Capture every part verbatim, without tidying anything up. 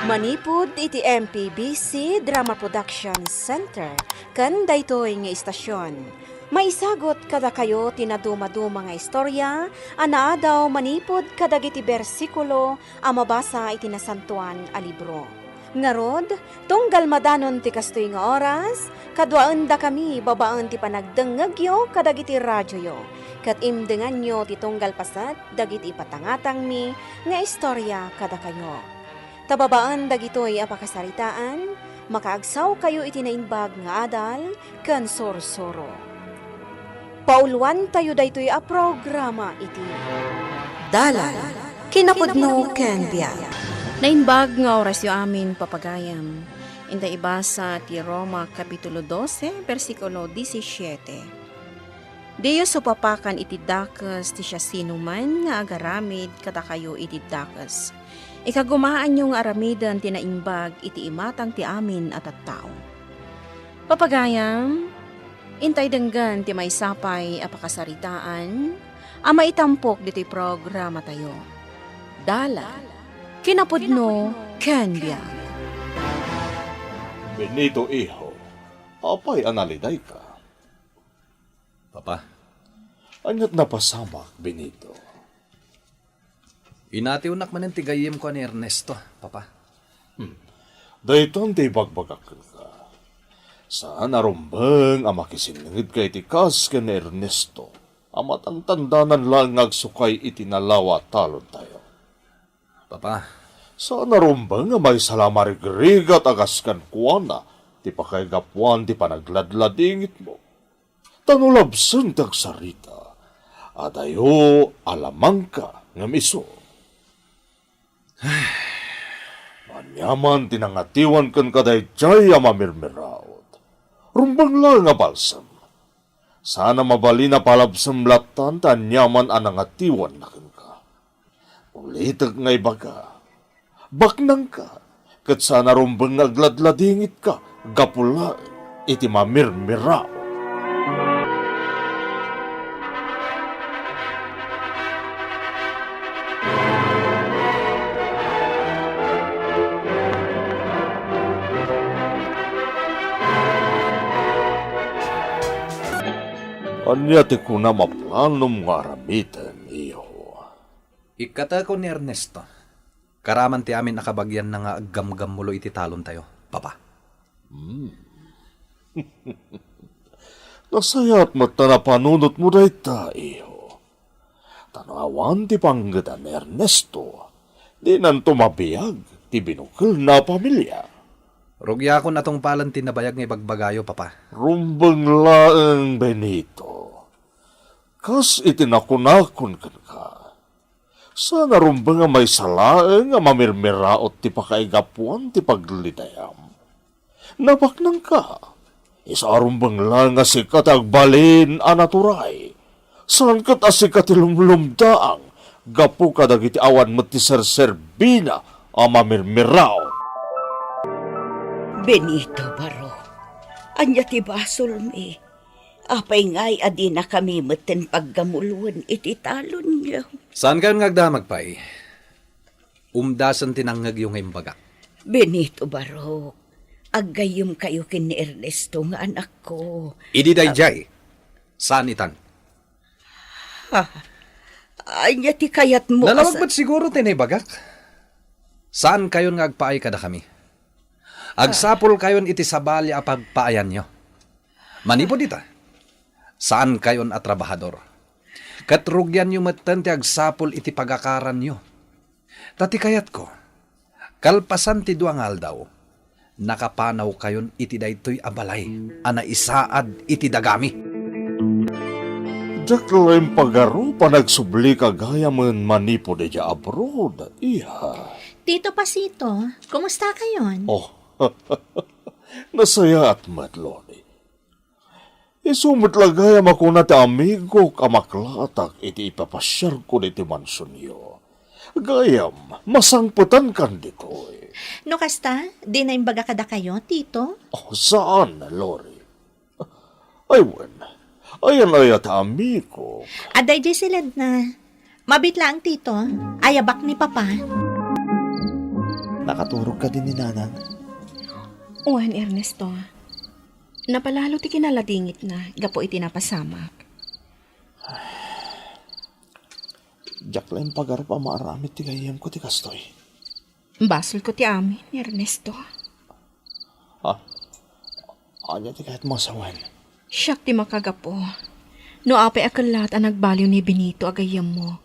Manipud iti M P B C Drama Production Center ken daytoy nga istasyon, maisagut kadakayo ti nadumaduma nga istorya a naadaw manipud kadagiti bersikulo a mabasa iti Nasantoan a Libro. Ngarud, tunggal madanon ti kastoy nga oras, kaduaendakami babaen ti panagdengngegyo kadagiti radioyo, ket imdenganyo ti tunggal paset dagiti ipatangatangmi nga istorya kadakayo. Ta babaen dagitoy a pakasaritaan, makaagsawkayo iti naimbag nga adal ken sursuro. Pauluantayo daytoy a programa iti Dalan, kinapudno ken biag. Naimbag nga orasyo amin, papagayam. Inta ibasa ti Roma Kapitulo dose, bersikulo disisiete. Diyo supapakan iti dakes ti siasinoman nga agaramid kadakayo iti dakes. Ikagumaanyo nga aramiden ti naimbag iti imatang ti amin a tattao. Papagayam, intay denggen ti maysa pay a pakasaritaan a maitampok ditoy programatayo. Dalan, kinapudno, ken biag. Benito, iho, apay a nalidayka? Papa. Ania't napasamak, Benito? Inatiwnak manen ti gayyemko a ni Ernesto, Papa. Hmm. Dayton ti ibagbagak kenka. Saan a rumbeng a makisinnengedka iti kas ken ni Ernesto a matantandanan laeng nga agsukay iti nalawa a talontayo. Papa. Saan a rumbeng a maysa la a marigrigat a kas kenkuana ti pakaigapuan ti panagladladingitmo. Ta no labsen ti agsarita, adayo a lamangka ngem isu. Aniaman ti nangatiwan kenka daydiay a mamirmiraot. Rumbeng laeng a balsem. Saan a mabalin a palabsem lattan ta aniaman a nangatiwanna kenka. Ulitek nga ibaga, baknangka, ket saan a rumbeng nga agladladingitka gapu laeng iti mamirmiraot. Ania ti kunam a planom nga aramiden, iho? Ikkatekon ni Ernesto. Karaman ti amin a kabagianna nga aggamgammulo iti talontayo, Papa. Hmm. Nasayaat met ta napanunotmo dayta, iho. Ta no awan ti panggeda ni Ernesto, dinanto mabiag ti binukelna a pamilia. Rugiakon a tungpalen ti nabayag nga ibagbagayo, Papa. Rumbeng laeng, Benito. Kas iti nakunakon kenka, saan a rumbeng a maysa laeng a mamirmiraot ti pakaigapuan ti paglidayam. Nabaknangka, isu a rumbeng laeng a sika ti agbalin a naturay, saan ket a sika ti lumlumdaang gapu kadagiti awan met ti serserbina a mamirmiraot. Benito Baro, ania ti basolmi? Apay ngay a dinakami metten paggamuluen iti talonyo? Saankayon nga agdamag pay. Umdasen ti nangngegyo nga imbagak. Benito Barok, aggayyemkayo ken ni Ernesto nga anakko. Idi daydiay, saan itan? Ha? Ania ti kayatmo a Nalawag sa- met siguro ti naibagak. Saankayon nga agpaay kadakami. Agsapulkayon iti sabali a pagpaayanyo. Manipud ita, saankayon a trabahador. Ket rugianyo metten ti agsapul iti pagakaranyo. Ta ti kayatko, kalpasan ti dua nga aldaw, nakapanawkayon iti daytoy a balay a naisaad iti dagami. Diak la impagarup a nagsublika gayamen manipud idiay abroad, iha. Tito Pasito, kumusta kayon? Oh, nasayaat met, Loni. Isu met la gayam a kuna ti amigok a maklaatak iti ipapasiarko ditoy mansionyo. Gayam, masangpetankan ditoy. No kasta, di naimbag kadakayo, Tito? Oh, saan, Lori? Ay, wen. Ayan aya ti amigok. Adda idiay siledna. Mabit laeng, Tito. Ayabak ni Papa. Nakaturog kadi ni Nanang? Wen, Ernesto. Napalalo ti kinaladingitna gapu iti napasamak. Diak la impagarup a maaramid ti gayyemko ti kastoy. Basolko ti amin, Ernesto. Ha? Ania ti kayatmo a sawen? Siak ti makagapu. No apay a kellaat a nagbaliw ni Benito a gayyemmo,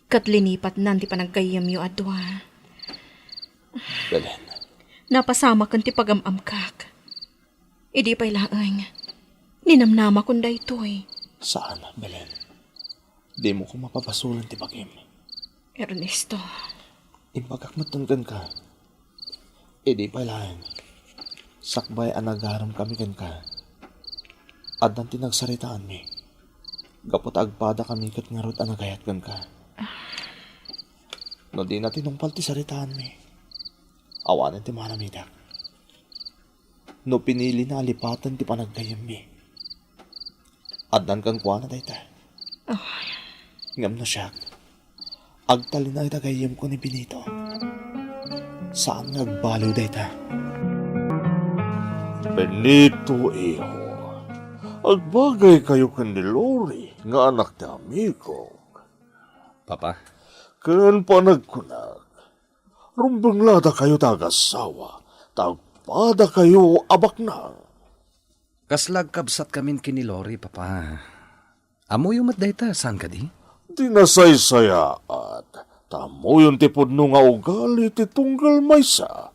ket linipatnan ti panaggayyemyo a dua. Belen. Napasamaken ti pagam-amkak. Idi pay laeng, ninamnamakon daytoy. Saan, Belen. Dimo koma pabasolen ti bagim. Ernesto. Imbagak metten kenka. Idi pay laeng, sakbay a nagarumkami kenka, addan ti nagsaritaanmi. Gapu ta agpadakami ket ngarud a nagayat kenka. No dina tinungpal ti saritaanmi, awanen ti maaramidak. No pinilina a lipaten ti panaggayyemmi, addan kenkuana dayta. Ah. Ngem no siak, agtalinaed a gayyemko ni Benito. Saan nga agbaliw dayta. Benito, iho, agbagaykayo ken ni Lori nga anak ti amigok. Papa? Ken panagkunak, rumbeng la dakayo ta agassawa, ta agpadakayo a baknang. Kasla agkabsatkamin ken ni Lori, Papa. Ammoyo met dayta, saan kadi? Di nasaysayaat, ta ammoyon ti pudno nga ugali ti tunggal maysa.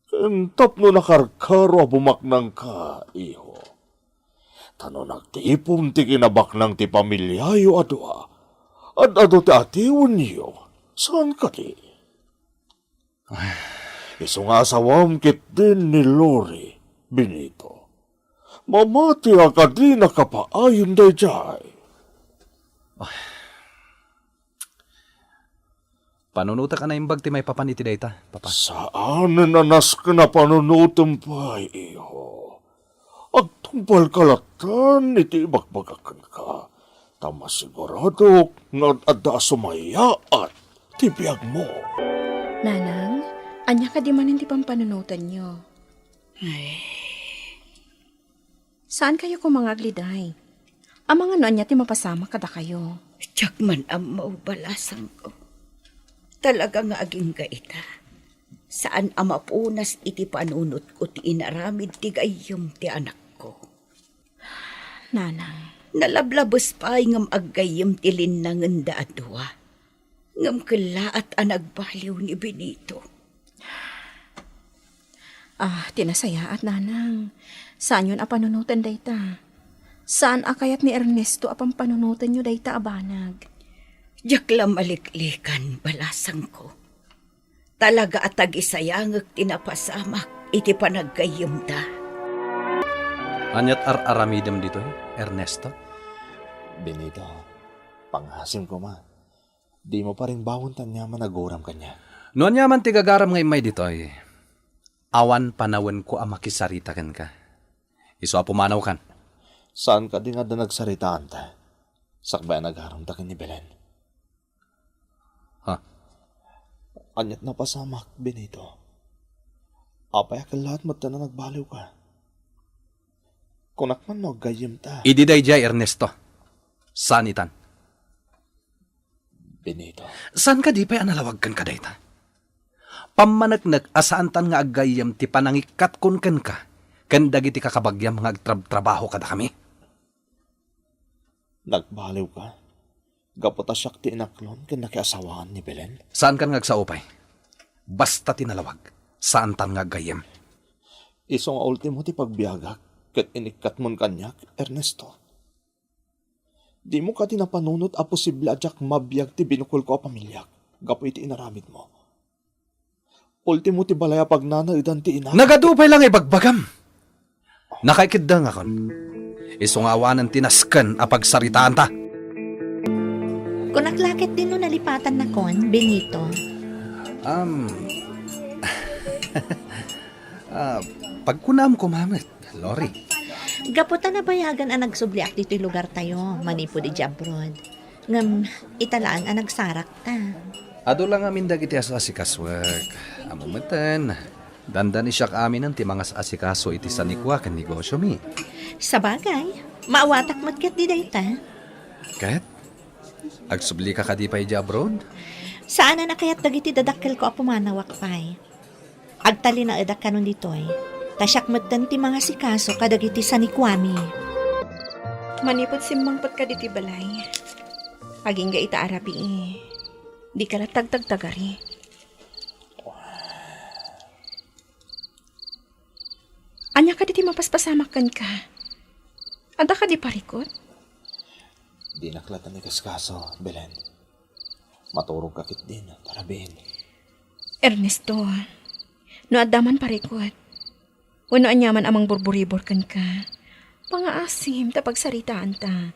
Ken tapno nakarkaro a bumaknangka, iho. Ta no nagtipon ti kinabaknang ti pamiliayo a dua, ad-adu ti atiwenyo, saan kadi? Isu nga asawam ketdin ni Lori, Benito. Mamati a kadi nakapaayen daydiay. Panunotek a naimbag ti maipapan iti dayta, Papa. Saanen a nasken a panunotem pay, iho. Agtungpalka latta iti ibagbagak kenka, ta masiguradok nga ad-adda a sumayaat ti biagmo. Nanang, ania kadi manen ti pampanunotenyo? Ay. Saankayo koma nga agliday? Amangan no ania ti mapasamak kadakayo. Diak man ammo, balasangko. Talaga nga agingga ita. Saan a mapunas iti panunotko ti inaramid ti gayyem ti anakko. Nanang. Nalablabes pay ngem aggayyem ti linnangenda a dua. Ngem kellaat a nagbaliw ni Benito. Ah, ti nasayaat, Nanang. Saanyon a panunoten dayta. Saan a kayat ni Ernesto a pampanunotenyo dayta a banag. Diak la maliklikan, balasangko. Talaga a tagisayangek ti napasamak iti panaggayyemda. Aniat ar-aramidem ditoy, Ernesto? Benito, pangasim koma. Dimo paringbawen ta aniaman a guram kaniak. No aniaman ti gagaram nga immay ditoy, awan panawenko a makisarita kenka. Isu a pumanawkan. Saan kadi nga adda nagsaritaanta, sakbay a nagarumta ken ni Belen? Ha? Aniat napasamak, Benito? Apay a kellaat met ta nagbaliwka? Kunak man no aggayyemta. Idi daydiay, Ernesto. Saan itan? Benito. Saan kadi pay a nalawag kenka dayta? Pammaneknek a saantan nga aggayyem ti panangikkatkon kenka ken dagiti kakabagiam nga agtrabtrabaho kadakami. Nagbaliwka? Gapu ta siak ti inaklon ken nakiasawaan ni Belen? Saankan nga agsao pay. Basta ti nalawag, saantan nga aggayyem. Isu nga ultimo ti pagbiagak ket inikkatmon kaniak, Ernesto. Dimo kadi napanunot a posible a diak mabiag ti binukolko a pamiliak gapu iti inaramidmo? Ultimo ti balay a pagnanaedan ti ina. Nagadu pay la nga ibagbagam. Nakaikeddengakon. Isu nga awanen ti nasken a pagsaritaanta. Kunak la ketdi no nalipatannakon, Benito. Um, ah, pagkunam koma met, Lori. Gapu ta nabayagan a nagsubliak ditoy lugartayo manipud idiay abroad. Ngem ita laeng a nagsarakta. Adu la ngamin dagiti as-asikasuek. Ammom metten, dandani siak aminen ti mangas-asikaso iti sanikua ken negosiomi. Sabagay, maawatak met ketdi dayta. Ket? Agsublika kadi pay idiay abroad? Saanen a kayat dagiti dadakkelko a pumanawak pay. Agtalinaedak kanon ditoy, ta siak metten ti mangasikaso kadagiti sanikuami. Manipud simmangpetka ditoy balay, agingga ita a rabii, dika la tagtagtagari. Ania kadi ti mapaspasamak kenka? Adda kadi parikut? Dinak latta nakaskaso, Belen. Maturogka ketdin, ta rabiin. Ernesto, no adda man parikut, wenno aniaman a mangburburibor kenka, pangaasim ta pagsaritaanta.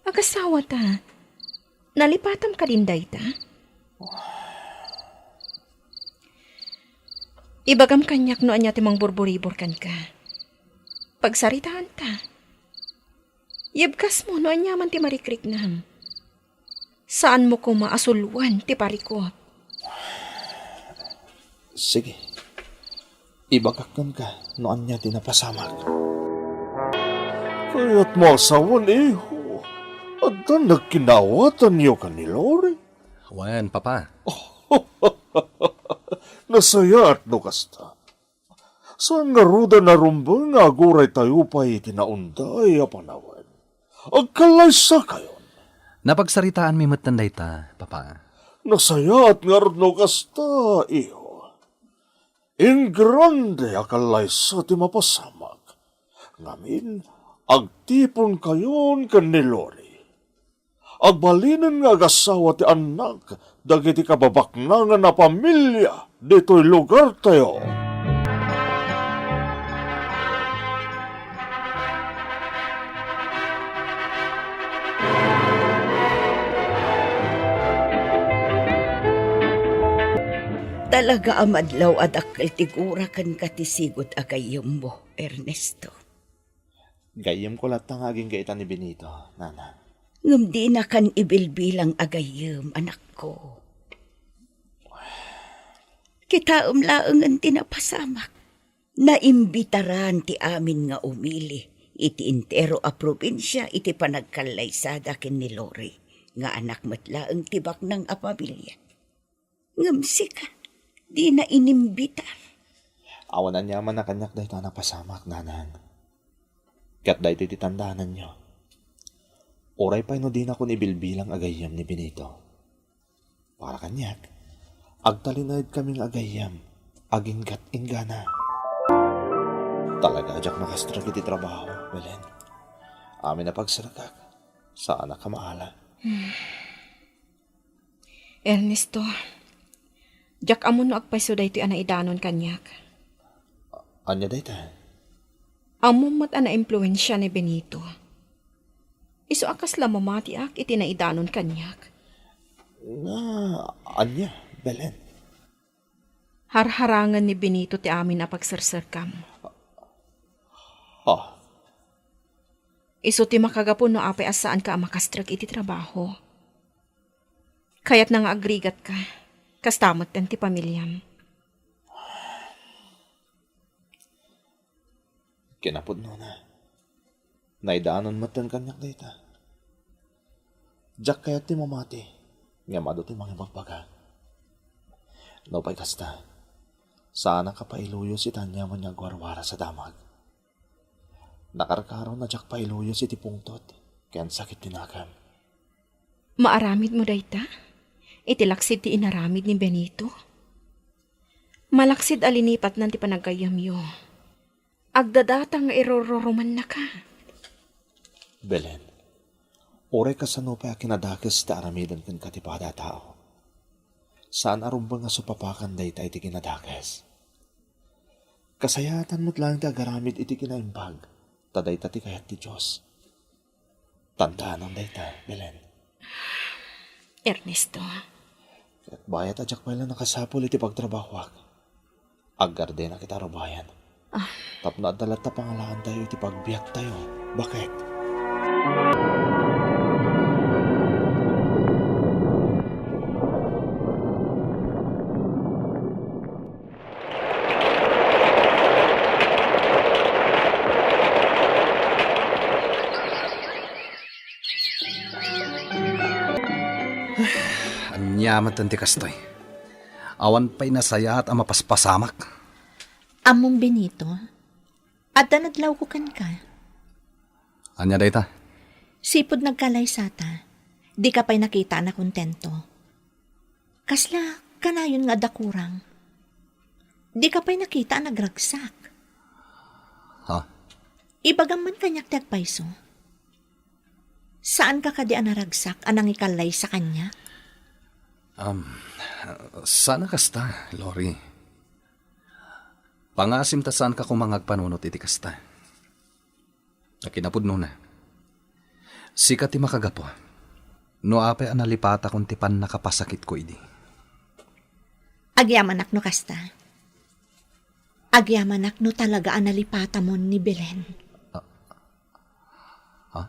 Agasawata. Nalipatam kadin dayta? Ibagam kaniak no ania ti mangburburibor kenka. Pagsaritaanta. Yebkasmo no aniaman ti marikriknam. Saanmo koma a suloen ti parikut. Sige. Ibagak kenka no ania ti napasamak. Kayatmo a sawen, iho? Adda nagkinaawatanyo ken ni Lori? Wen, Papa. Nasayaat no kasta. Saan ngaruden a rumbeng nga aguraytayo pay iti naunday a panawen. Agkallaysakayon. Napagsaritaanmi metten dayta, Papa. Nasayaat ngarud no kasta, iho. Ingrande a kallaysa ti mapasamak. Ngamin, agtiponkayon ken ni Lori. Agbalinen nga agasawa ti annak dagiti kababaknangan a pamilia ditoy lugartayo. Talaga a madlaw a dakkel ti gura kenka ti sigud a gayyemmo, Ernesto. Gayyemko latta nga agingga ita ni Benito, Nana. Ngem dinakan ibilbilang a gayyem, anakko. Kitaem laengen ti napasamak. Naimbitaran ti amin nga umili iti entero a probinsia iti panagkallaysada ken ni Lori, nga anak met laeng ti baknang a pamilia. Ngem sika, dina inimbitar. Awan aniaman a kaniak dayta a napasamak, Nanang. Ket daytoy ti tandaananyo. Uray pay no dinakon ibilbilang a gayyem ni Benito. Para kaniak, agtalinaedkami nga agayyem, agingga't inggana. Talaga a diak makastrek iti trabaho, Belen. Amin a pagserkak, saanak a maala. Ernesto, diak ammo no agpayso daytoy a naidanon kaniak. Ania dayta? Ammom met a naimpluensia ni Benito. Isu a kasla mamatiak iti naidanon kaniak. Nga, ania, Belen? Harharangen ni Benito ti amin a pagserserkam. Ha? Isu ti makagapu no apay a saanka a makastrek iti trabaho. Kayatna nga agrigatka. Kasta metten ti pamiliam. Kinapudnona, naidanon metten kaniak dayta. Diak kayat ti mamati, ngem adu ti mangibagbaga. Nupay kasta, saanak a pailuyos iti aniaman nga agwarwaras a damag. Nakarkaro a diak pailuyos iti pungtot ken sakit ti nakam. Maaramidmo dayta? Iti laksid ti inaramid ni Benito? Malaksid a linipatnan ti panaggayyemyo. Agdadata nga irururumannaka. Belen, uray kasano pay a kinadakes ti aramiden kenka ti pada a tao, saan a rumbeng a supapakan dayta iti kinadakes. Kasayaatan met laeng ti agaramid iti kinaimbag, ta dayta ti kayat ti Dios. Tandaanam dayta, Belen. Ernesto. Ket bayat a diak pay la nakasapul iti pagtrabahoak. Aggardenak ita rubayan. Ah. Tapno adda latta pangalaantayo iti pagbiagtayo. Baket? Ania met ti kastoy? Awan pay nasayaat a mapaspasamak. Ammom, Benito, adda nadlawko kenka. Ania dayta? Sipud nagkalaysata, dika pay nakita a nakontento. Kasla kanayon nga adda kurang? Dika pay nakita a nagragsak? Ha? Ibagam man kaniak ti agpayso. Saanka kadi a naragsak a nangikallaysa kaniak? Um, saan a kasta, Lori. Pangasim ta saanka koma nga agpanunot iti kasta. Akinapudnona, sika ti makagapu no apay a nalipatakon ti pannakapasakitko idi. Agyamanak no kasta. Agyamanak no talaga a nalipatamon ni Belen. Ah, ha?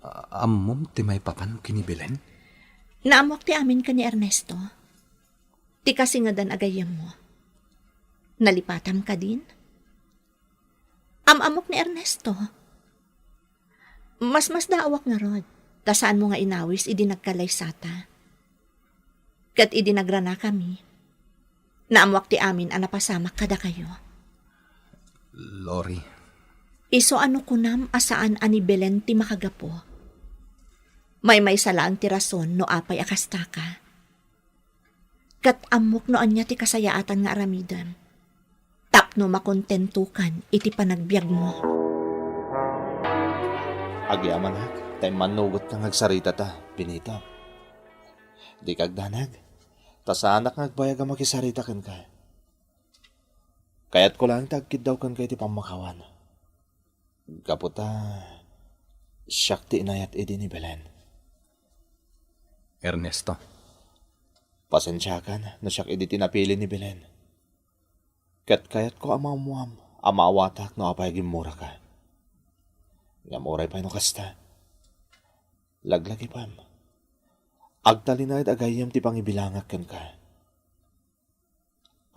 Ah, ammom ti maipapan ken ni Belen? Naammoak ti amin ken ni Ernesto. Ti kasingedan a gayyemmo. Nalipatam kadin? Am-ammok ni Ernesto. Masmasdaawak ngarud, ta saanmo nga inawis idi nagkalaysata. Ket idi nagranakami, naammoak ti amin a napasamak kadakayo. Lori. Isu a no kunam a saan a ni Belen ti makagapu, maymaysa laeng ti rason no apay a kastaka. Ket ammok no ania ti kasayaatan nga aramidem tapno makontentokan iti panagbiagmo. Agyamanak, ta immannugotka nga agsaritata, Benito. Dika agdanag, ta saanak nga agbayag a makisarita kenka. Kayatko laeng ti agkiddaw kenka iti pammakawan. Gapu ta siak ti inayat idi ni Belen. Ernesto. Pasensiakan no siak idi ti napili ni Belen. Ket kayatko a maammuam a maawatak no apay a gimmuraka. Ngem uray pay no kasta, laglagipem. Agtalinaed a gayyem ti pangibilangak kenka.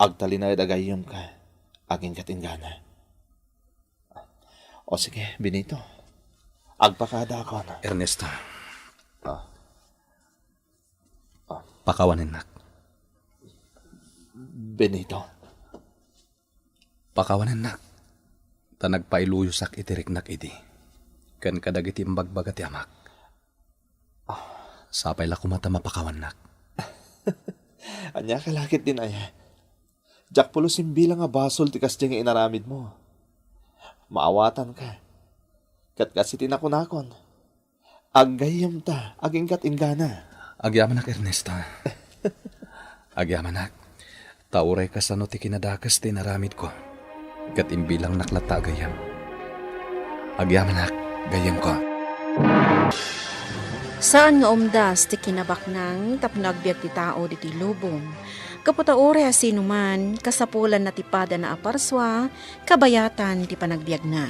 Agtalinaed a gayyemka, aginggat inggana. O sige, Benito. Agpakadaakon. Ernesto. Ah. Ah. Pakawanennak. Benito. Pakawanennak. Ta nagpailuyosak iti riknak idi. Ken kadagiti imbagbaga ti amak. Ah, sapay la koma ta mapakawannak. Ania ka la ketdin aya? Diak pulos imbilang a basol ti kasdiay nga inaramidmo. Maawatanka. Ket kas iti nakunakon, aggayyemta, aginggat inggana. Agyamanak, Ernesto. Agyamanak. Ta uray kasano ti kinadakes ti inaramidko, ket imbilangnak latta a gayyem. Agyamanak, gayyemko. Saan nga umdas ti kinabaknang tapno agbiag ti tao ditoy lubong. Gapu ta uray a sinuman, kasapulanna ti padana a parsua, kabayatan ti panagbiagna.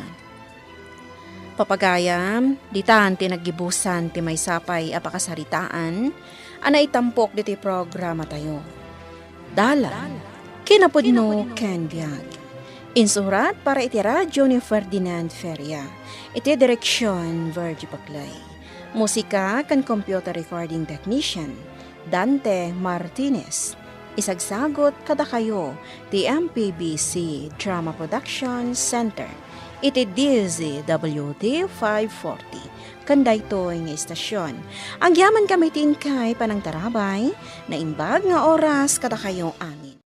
Papagayam, ditan ti naggibusan ti maysa pay a pakasaritaan a naitampok ditoy programatayo. Dalan, kinapudno ken biag. Insurat para iti radyo ni Ferdinand Feria, iti direksion Virgie Paclay. Musika ken computer recording technician, Dante Martinez. Isagsagut kadakayo ti M P B C Drama Production Center iti D Z W T five forty. Ken daytoy nga istasion, agyamankami ti inkay panangtarabay, naimbag nga oras kadakayo a